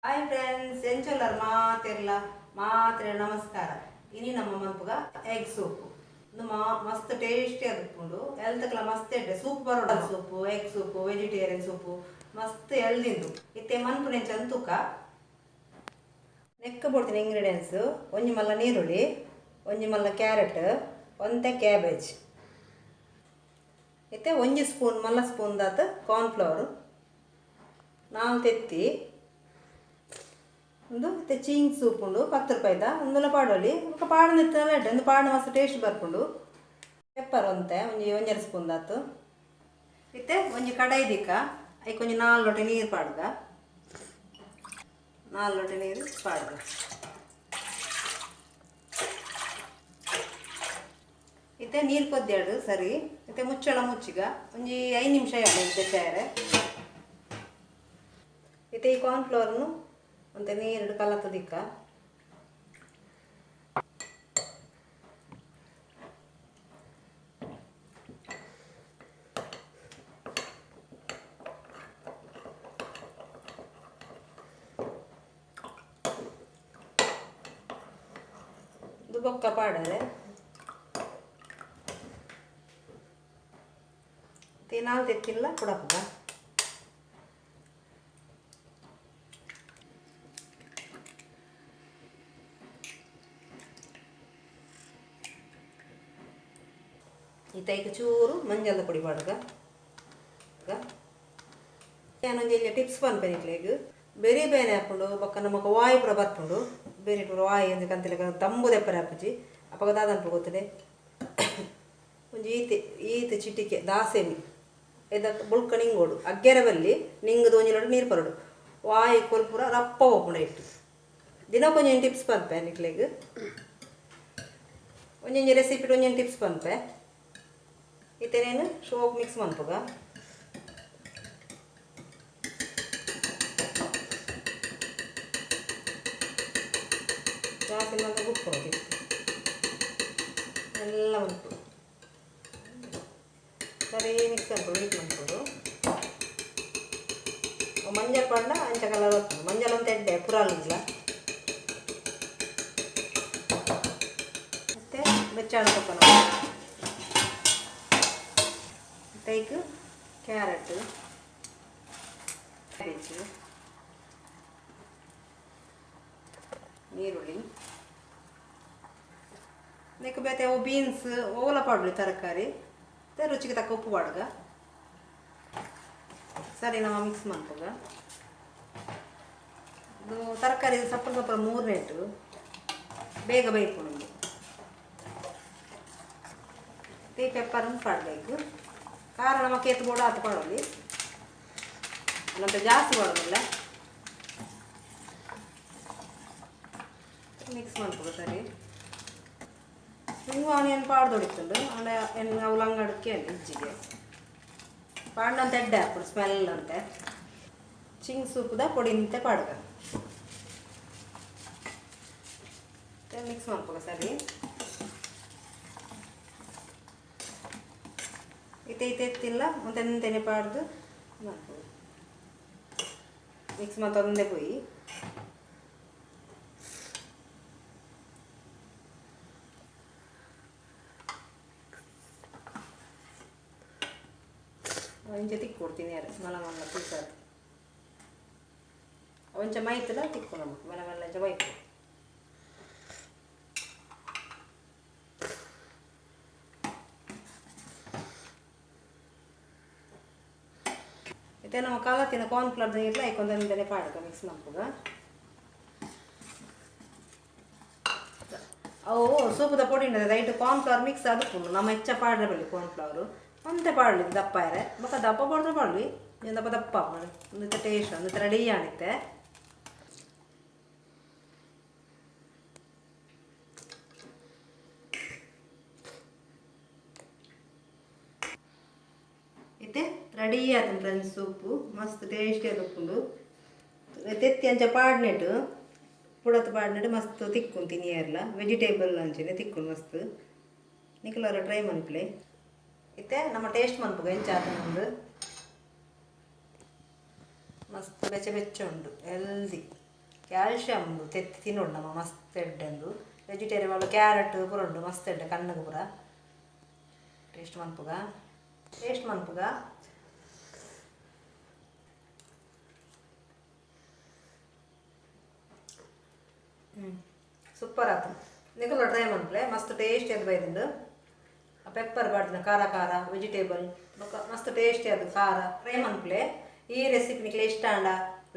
Hi friends, ಎಂಚೊಲ್ಲರ್ ಮಾತೆರ್ಲ ಮಾತ್ರೆ ನಮಸ್ಕಾರ. ಇನಿ ನಮ್ಮ ಮನ್ಪುಗ ಎಗ್ ಸೂಪ್ ಮಸ್ತ್ ಟೇಸ್ಟಿ ಆದಿಪ್ಪುಂಡು. ಎಲ್ತಕ್ಲ ಮಸ್ತ್ ಎಡ್ಡೆ soup Baroda soup, egg soup, vegetarian soup ಮಸ್ತ್ ಎಲ್ದಿಂದು. ಇತ್ತೆ ಮನ್ಪುನೆಂಚ ಅಂತುಕ ನೆಕ್ಕ ಬೋಡ್ತಿನ ಇಂಗ್ರೀಡಿಯೆಂಟ್ಸ್: ಒಂಜಿ ಮಲ್ಲ ನೀರುಳ್ಳಿ, ಒಂಜಿ ಮಲ್ಲ ಕ್ಯಾರೆಟ್, ಒಂತೆ ಕ್ಯಾಬೇಜ್, ಇತ್ತೆ ಒಂಜಿ ಸ್ಪೂನ್ ಮಲ್ಲ ಸ್ಪೂನ್ ದಾತ ಕಾರ್ನ್ಫ್ಲವರ್, 4 ತೆತ್ತಿ, ಒಂದು ಇತ್ತೆ ಚೀಂಗ್ ಸೂಪ್ ಉಂಡು 10 ರೂಪಾಯಿದ ಒಂದೆಲ್ಲ ಪಾಡೋಲಿ. ಬೊಕ್ಕ ಪಾಡೊಂದಿತ್ತಲ್ಲ ಎಡ್ಡೆ, ಒಂದು ಪಾಡ ಮಸ್ತ್ ಟೇಸ್ಟ್ ಬರ್ಪುಂಡು. ಪೆಪ್ಪರ್ ಒಂತೆ ಒಂಜಿ ಒಂಜರೆ ಸ್ಪೂನ್ ದಾತು. ಇತ್ತೆ ಒಂಜಿ ಕಡಾಯಿ ದಿಕ್ಕ ಐಕ್ ಒಂಜಿ 4 ಲೋಟೆ ನೀರು ಪಾಡ್ದ, 4 ಲೋಟೆ ನೀರು ಪಾಡ್ದ. ಇತ್ತೆ ನೀರು ಕೊದ್ದಿಯಾಡು ಸರಿ. ಇತ್ತೆ ಮುಚ್ಚಳ ಮುಚ್ಚಿಗ ಒಂಜಿ 5 ನಿಮಿಷ ಬೆಚ್ಚಾಯರೆ. ಇತ್ತೆ ಈ ಕಾರ್ನ್ಫ್ಲವರ್ನು ಒಂತೆ ನೀರು ಕಲತ ದಿಕ್ಕ. ಇದು ಬೊಕ್ಕ ಪಾಡರೆ. 4 ತೆತ್ತಿಲ್ಲ ಪುಡಪುಗ. ಇತ್ತೈಕ್ ಚೂರು ಮಂಜಲ್ದ ಪೊಡಿ ಪಾಡ್ಗ. ಯಾನೊಂಜಿ ಇಲ್ಲಿ ಟಿಪ್ಸ್ ಪನ್ಪೆ ನಿಕ್ಲೆಗ್. ಬೆರಿ ಬೇನೆ ಆಪುಂಡು, ಬೊಕ್ಕ ನಮಕ್ ವಾಯು ಪೂರ ಬರ್ಪುಂಡು. ಬೇರೆ ಪೂರ ವಾಯು ಒಂಜಿ ಕಂತಿಲೆಕ ತಂಬು ದೆಪ್ಪರೆ ಆಪುಜಿ. ಅಪಗ ದಾದ ಅನ್ಪುಂಡು ಗೊತ್ತುಂಡೆ, ಒಂಜಿ ಈತೆ ಈತ್ ಚಿಟಿಕೆ ದಾಸೆಮಿ ಎದಕ್ ಬುಳ್ಕ ನಿಂಗೋಡು ಅಗ್ಗೆರೆ ಬಲ್ಲಿ ನಿಂಗದ ಒಂಜಿ ಲೋಟ ನೀರು ಪರಡು ವಾಯು ಕೊಲ್ ಪೂರ ರಪ್ಪ ಹೋಪುಂಡು. ಇಟ್ಟು ದಿನಕ್ಕೊಂಜಿ ಟಿಪ್ಸ್ ಪನ್ಪೆ ನಿಕ್ಲೆಗ್, ಒಂಜೊಂಜಿ ರೆಸಿಪಿ ಒಂಜೊಂಜಿ ಟಿಪ್ಸ್ ಪನ್ಪೆ. ಇತ್ತೇನೇನು ಶೋಕ್ ಮಿಕ್ಸ್ ಮನ್ಪುಗ. ಜಾಸ್ತಿ ಮಂತ ಗುಪ್ಪುಂಡು ಎಲ್ಲ ಮನ್ಪು ಸರಿ ಮಿಕ್ಸ್ ಅನ್ಪುಡು ನೀಟ್ ಮನ್ಪುಡು. ಮಂಜಲ್ ಪಾಡ್ಂಡ ಅಂಚ ಕಲರ್ ಬರ್ತದೆ. ಮಂಜಲ್ ಅಂತ ಎಡ್ಡೆ ಪುರಾಲಿಲ್ಲ. ಮತ್ತು ಬೆಚ್ಚಾಣ ಕೊಪ್ಪನ ಐಕ್ ಕ್ಯಾರೆಟ್, ಕ್ಯಾಬೇಜ್, ನೀರುಳ್ಳಿ, ನೆಕ್ ಬೇತೆ ಅವು ಬೀನ್ಸ್ ಓಲ ಪಾಡಲಿ ತರಕಾರಿ. ಮತ್ತೆ ರುಚಿಗೆ ತಕ್ಕ ಉಪ್ಪು ಪಾಡ್ಗ. ಸರಿ ನಮ್ಮ ಮಿಕ್ಸ್ ಮನ್ಪುಗ. ಇದು ತರಕಾರಿ ಸಪ್ಪ ಸಪ್ಪ ಮೂರನೇಟು ಬೇಗ ಬೇಯ್ಪುಂಡು. Tea pepper ಪಾಡಬೇಕು. ಖಾರ ನಮ್ಮ ಕೇತು ಬೋಡ ಆತು ಪಾಡೋಲಿ, ಅನ್ನಂತ ಜಾಸ್ತಿ ಮಾಡೋದಿಲ್ಲ. ಮಿಕ್ಸ್ ಮನ್ಪುಗ ಸರಿ. ಸ್ಪ್ರಿಂಗ್ ಆನಿಯನ್ ಪಾಡ್ದೊಡಿತ್ತುಂಡು ಆಂಡ ಎನ್ನು ಅವು ಅಂಗಡಿಕೆ ಇಜ್ಜಿಗೆ ಪಾಡ್ನಂತ ಎಡ್ಡೆ ಹಾಪುಡು ಸ್ಮೆಲ್ ಅಂತೆ. ಚಿಂಗ್ ಸೂಪುದ ಪೊಡಿ ಇಂತೆ ಪಾಡ್ಗ. ಮಿಕ್ಸ್ ಮನ್ಪುಗ ಸರಿ. ಇತ್ತೆ ಇತ್ತೆ ಎತ್ತಿಲ್ಲ ಒಂತೆಂತೆನೆ ಪಾಡ್ದು ಮನ್ಪುಗ. ಮಿಕ್ಸ್ ಮತ್ತೊಂದೇ ಪೋಯಿ. ಒಂಚೆ ತಿಕ್ಕು ಕೊಡ್ತೀನಿ ಯಾರು ಮಲ್ಲ ಮಲ್ಲ ಪೀಸಾದು ಒಂಚ ಮೈತಲ ತಿಕ್ಕು ನಮಗೆ ಮೆಲ್ಲ ಮೆಲ್ಲ ಅಂಚ ಮೈತು. ಇತ್ತೆ ನಮ್ಮ ಕಲತಿನ ಕಾರ್ನ್ಫ್ಲವರ್ ನೀರ್ಲ ಐಕೊಂದಂದನೆ ಪಾಡ್ಕ ಮಿಕ್ಸ್ ಮನ್ಪುಗ. ಅವು ಸೂಪುದ ಪೊಡಿ ಉಂಡದ ಐಟ್ ಕಾರ್ನ್ಫ್ಲವರ್ ಮಿಕ್ಸ್ ಆದುಪ್ಪುಂಡು. ನಮ್ಮ ಹೆಚ್ಚ ಪಾಡ್ರೆ ಬಲ್ಲಿ ಕಾರ್ನ್ಫ್ಲವರು ಒಂತೆ ಪಾಡಲಿ ದಪ್ಪ ಇರೆ. ಬೊಕ್ಕ ದಪ್ಪ ಪಾಡ್ರೆ ಪಾಡ್ಲಿ ದಪ್ಪ ದಪ್ಪ ಒಂದು ಟೇಸ್ಟ್ ಒಂದು ರೆಡಿ ಆಣಿತ್ತೆ. ಇತ್ತೆ ರೆಡಿ ಆಯ್ತು ಫ್ರೆಂಡ್ಸ್ ಸೂಪು ಮಸ್ತ್ ಟೇಸ್ಟಿ ಆದುಪ್ಪುಂಡು. ತೆತ್ತಿ ಅಂಚ ಪಾಡ್ನೆಟ್ ಪುಡತ್ ಪಾಡ್ನೆಟ್ ಮಸ್ತ್ ತಿಕ್ಕು ತಿನಿಯರ್ಲ ವೆಜಿಟೇಬಲ್ ಅಂಚನೆ ತಿಕ್ಕು ಮಸ್ತ್. ನಿಕುಲರ ಟ್ರೈ ಮನ್ಪುಲೆ. ಇತ್ತೆ ನಮ್ಮ ಟೇಸ್ಟ್ ಮನ್ಪುಗ ಎಂಚ ಆತುಂಡು. ಮಸ್ತ್ ಬೆಚ್ಚ ಬೆಚ್ಚ ಉಂಡು ಹೆಲ್ದಿ. ಕ್ಯಾಲ್ಶಿಯಂ ತೆತ್ತಿ ತಿನ್ನೋಡು ನಮ್ಮ ಮಸ್ತ್ ಎಡ್ಡೆಂದು. ವೆಜಿಟೇರಿಯನ್ ಒಳ್ಳೆ ಕ್ಯಾರೆಟ್ ಪೂರ ಉಂಡು, ಮಸ್ತ್ ಎಡ್ಡೆ ಕಣ್ಣಗೆ ಪೂರ. ಟೇಸ್ಟ್ ಮನ್ಪುಗ, ಟೇಸ್ಟ್ ಮನ್ಪುಗ. ಸೂಪರ್ ಆತು. ನಿಕುಲು ಟ್ರೈ ಮನ್ಪುಲೆ, ಮಸ್ತ್ ಟೇಸ್ಟಿ ಅದು ಬೈದುಂಡು. ಪೆಪ್ಪರ್ ಪಾಡ್ದಿನ ಖಾರ ಖಾರ ವೆಜಿಟೇಬಲ್ ಬೊಕ್ಕ ಮಸ್ತ್ ಟೇಸ್ಟಿ ಅದು ಖಾರ. ಟ್ರೈ ಮನ್ಪುಲೆ. ಈ ರೆಸಿಪಿ ನಿಕ್ಲೆ ಇಷ್ಟ ಆಂಡ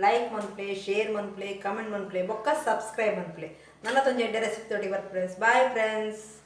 ಲೈಕ್ ಮನ್ಪುಲೆ, ಶೇರ್ ಮನ್ಪುಲೆ, ಕಮೆಂಟ್ ಮನ್ಪುಲೆ, ಬೊಕ್ಕ ಸಬ್ಸ್ಕ್ರೈಬ್ ಮನ್ಪುಲೆ. ನನ್ನ ತೊಂಜಿ ಎಡ್ಡೆ ರೆಸಿಪಿ ತೋಟಿ ಬರ್ಪೆ ಫ್ರೆಂಡ್ಸ್. Bye friends.